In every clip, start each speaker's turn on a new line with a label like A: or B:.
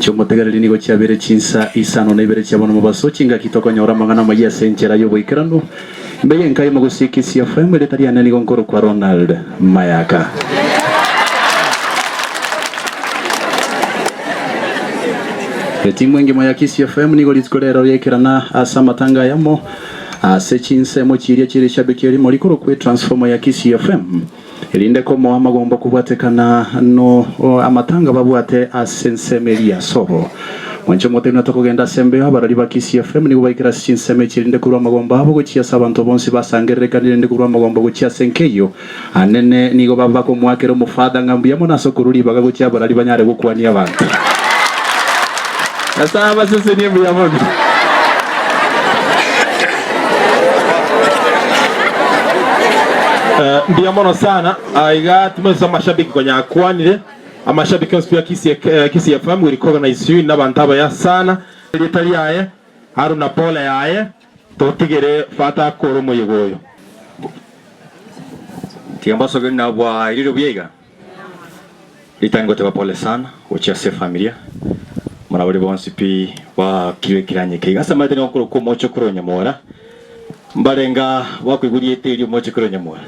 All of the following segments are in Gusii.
A: Mwanche omotegereri nigo chiabeire chinsa isano na ibere chia bono mobaso, chingaki tokonyora amang'ana amayia ase enchera y'oboikeranu. Imbe y'enka y'omogusii Kisii FM, erieta riane nigo nkorokwa Ronald Mayaka. Etimu engima ya Kisii FM nigo rituko rero riaikerana ase amatanga ayamo ase chinsemo chiria chire shabiki erimo rikorokwa etransformer ya Kisii FM. Erinde komoa amagombo kobwatekana no amatanga babwate ase ensemo eria ya sobo. Mwanche omotenena tokogenda ase embeo, abarori ba Kisii FM nigo baikire ase chinsemo echi erinde korwa amagombo abo gochia ase abanto bonsi basangererekanire erinde korwa amagombo gochia ase enka eyio anene nigo baba bakomoakera omofada ng'a mbuya mono ase okorwa ribaga gochia abarari banyare gokwania abanto. Nyasae abasesenie mbuya mono.
B: Eh, mbuya mono sana aiga timanyete amashabiki konya akwanire amashabiki onsi pi a Kisii, eh, Kisii FM we recognize you n'abanto abaya sana erieta riaye Haruna pole yaye totigere fata akore omoyega oyo.
C: Tiga mbasogeri nabwairire buya iga. Ritang'ani goteba pole sana gochia ase efamilia muna baria bonsi pi bakirwe ekiranya eke iga. Ase amaete nigo nkorokwa omochokoro o Nyamora, mbarenga bakoigwa rieta erio omochokoro o Nyamora?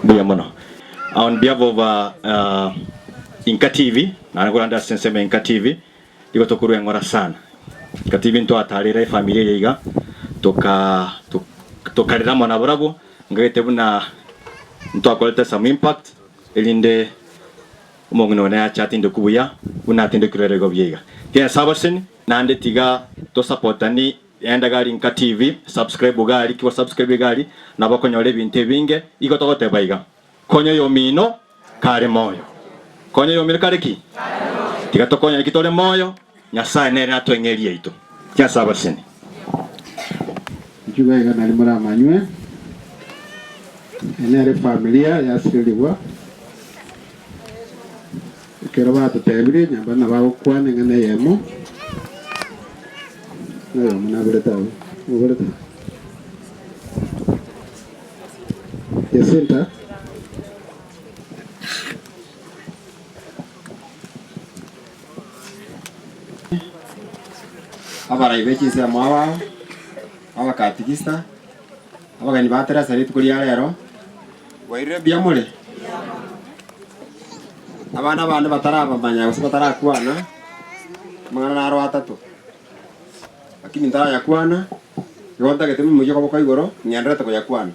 C: Mbuya mono. On behalf of Inka TV, naende nkorande ase ensemo ya Inka TV, nigo tokorwa eng'ora sana. Inka TV ntwatarera efamilia eye iga, toka tokarera amo nabarabwo, ngagete buna ntwakorete some impact, Erinde omong'ina one ache atindekwe buya, buna atindekirwe ere igo buya iga. Tiga Nyasae abasesenie, naende tiga tosapotani, enda gari nka TV, subscribe gari, ki gosubscribe gari, nabo okonyora ebinto ebinge, igo togoteba iga, konya oyomino kare moyo. Konya oyomino kare ki? Tiga tokonyane ki tore moyo, Nyasae nere natoe eng'eria yaito. Tiga Nyasae abasesenie.
D: Inchuo iga nari moramanywe, Eye nere efamilia yasirerigwa, ekero batotebirie nyomba nabagokwana eng'ana eyemo, noyomo naborete abwo, oborete? Jacinta.
E: Abarai be chinsemo aba, abakatikista. Abageni ba Teresa rituko ria rero, bwairire mbuya more? Abana bande batarabamanya gose batarakwana, amang'ana naro atato, lakini ntarayakwana, igo ntagete moimokie okoboko igoro, ng'enderete koyakwana.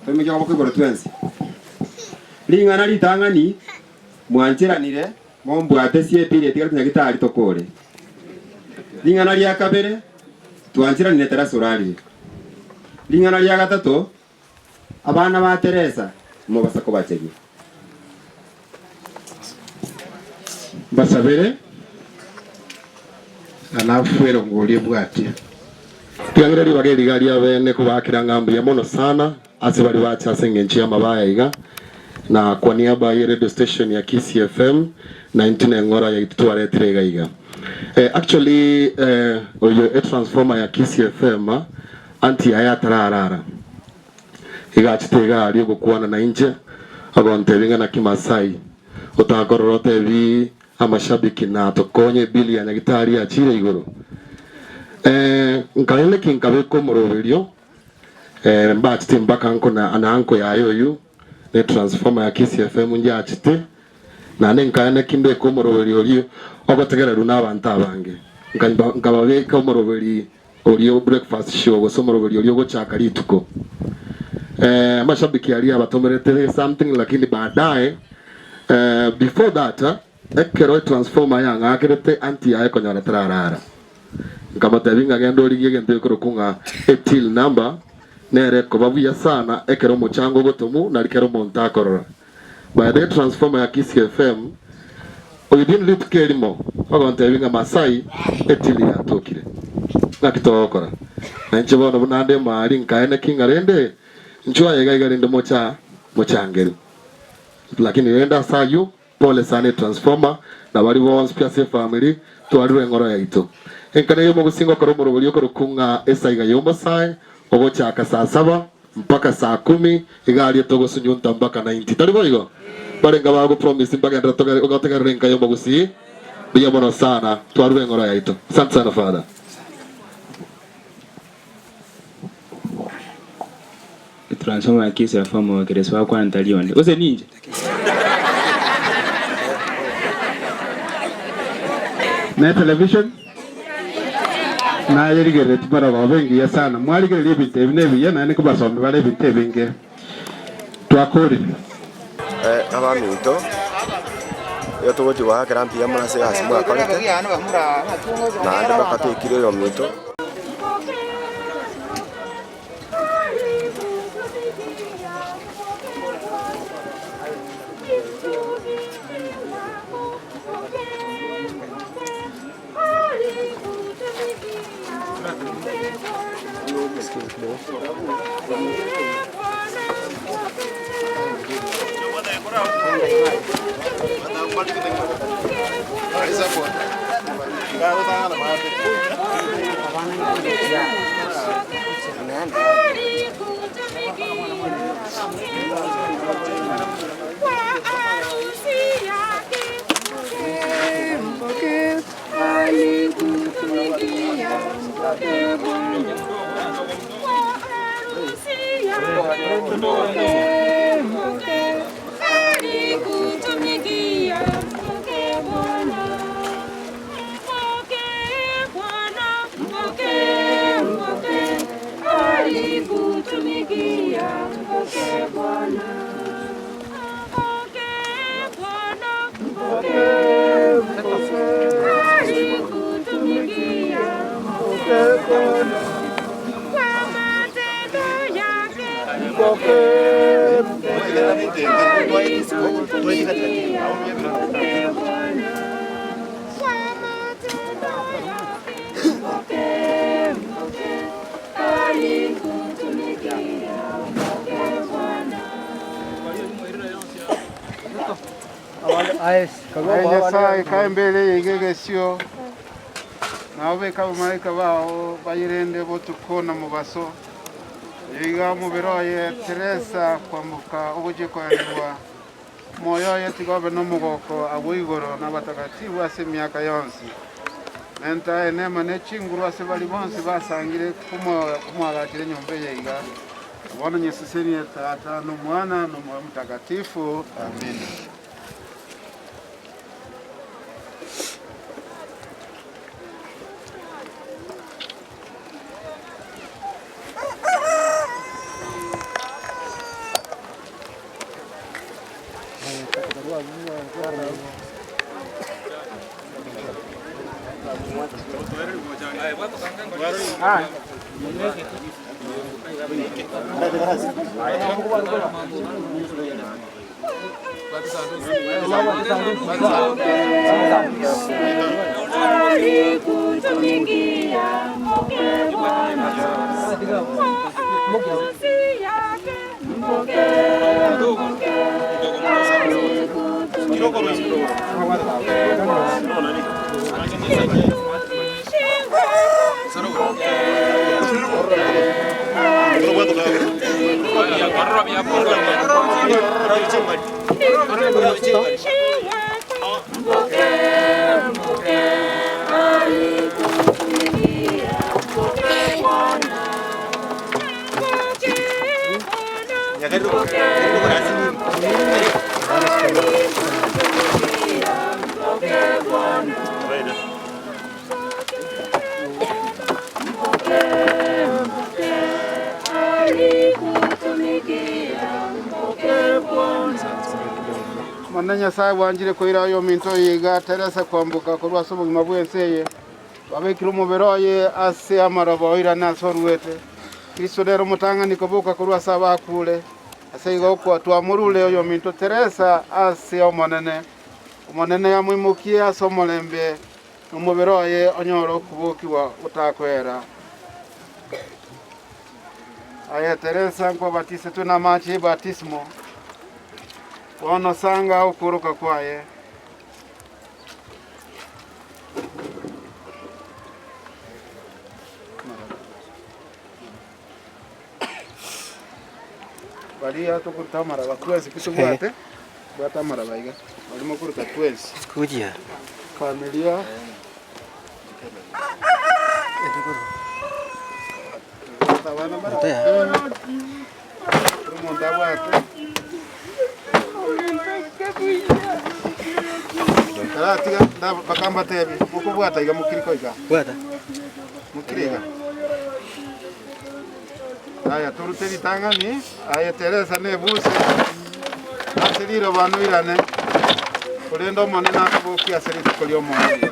E: Toimokie okoboko igoro twensi. Ring'ana ritang'ani, mwancheranire mombwate ase epira etigarete nyagitari tokore. Ring'ana ria kabere, Twancheranire Teresa orarire. Ring'ana ria gatato, abana ba Teresa mobasa kobachegia.
D: Mbasabere, alafu erongori ebwatie.
F: Tiga ng'ire ribaga eri iga riabeene kobaakera ng'a mbuya mono sana ase baria bacha ase engencho y'amabaya iga, na kwa niaba ye radio station ya Kisii FM, na intwe neng'ora yaito twaretire iga iga. Eh, actually eh, oyo etransformer ya Kisii FM anti yaye atararara iga achete iga aria ogokwana na inche agontebia ng'a naki Masai otakorora otebi amashabiki na tokonye ebill ya nyagitari yachire igoro. Eh, nkarenda ki nkabeka omoroberio eh, mbachete mpaka nko na na anko yaye oyio ne transformer ya Kisii FM njachete Naende nkaeneki mbeke omoroberi oria ogotegererwa nabanto abange, nkababeka omoroberi oria o breakfast show gose omoroberi oria ogochaka rituko. Eh, amashabiki aria abatomerete something lakini baadaye eh, before that ekero etransformer yang'akerete auntie yaye konyora tararara. Nkamotebia ng'a genda origie egento gekorokwa ng'a etill number nere ekoba buya sana ekero omochango ogotomwa nari kera omonto akorora. By the transformer ya Kisii FM within rituko erimo bagontebia ng'a Masai etili yatokire. Ng'aki togokora? Na inche bono buna ande emari nkaeneki ng'a rende inchuo aye iga iga rende mocha mochangeru. Lakini rende ase ayio pole sana etransformer na baria bonsi pi ase efamiri twarirwe eng'oro yaito. Enkana y'omogusi ngokora omorobori okorokwa ng'a esaiga y'omosae ogochaka saa saba Mpaka saa kumi iga aria togosunyunta mpaka 90. Tari boigo? Barenge bagopromise mbagenderere gotegerera enka y'omogusii. Mbuya mono sana, twarure eng'ora yaito. Asante sana Father.
G: Etransformer ya Kisii FM okeresi bakwana tari onde. Gose ninche?
D: Ne television nayerigereretie marogoba engiya sana. Mwarigereria ebinto ebi nebiya naende nkobasomia bare ebinto ebinge. Twakorire.
E: Abaminto, nigo togochia goakera mbuya mono ase egasi mwakorete, naende mpaka toikire oyominto.
D: Aye Nyasae, kae embere eye iga egesio, na obeke abamalaika bao bayerende botuko na mobaso. Oyo iga omobere oye Teresa kwamboka ogochia koenigwa, omoyo oye tiga obe nomogoko agwo igoro na abatagatifu ase emiaka yonsi. Menta enema ne chinguru ase baria bonsi basangire komoagachera enyomba eye iga. Na bono nyesesenie Tata, na Omwana, na Omoyo Omotakatifu. Amina. Omonene Nyasae bwanchire koira oyominto oyo iga Teresa kwamboka korwa ase obogima bw'ense eye, twabekire omobere oye ase amaroba oirane ase oruete. Kristo nere omotang'ani koboka korwa ase abakure, ase igo okwa twamorure oyominto Teresa ase Omonene. Omonene amoimokie ase omorembe, na omobere oye onyore okobokigwa gotakwera. Aye Teresa nkwabatisetwe namache y'ebatismo, bono sanga okworoka kwaye. Baria tokoruta amaraba twensi pi tobwate, bwate amaraba iga, barimo koruta twensi. Familia. Omonto abwate. Taratiga bakambatebi mokobwata iga mokiri koiga. Bwata. Mokiri iga. Aya torute ritang'ani, aye Teresa na ebuse ase riroba noirane, korende Omonene akobokie ase rituko ri'omoerio.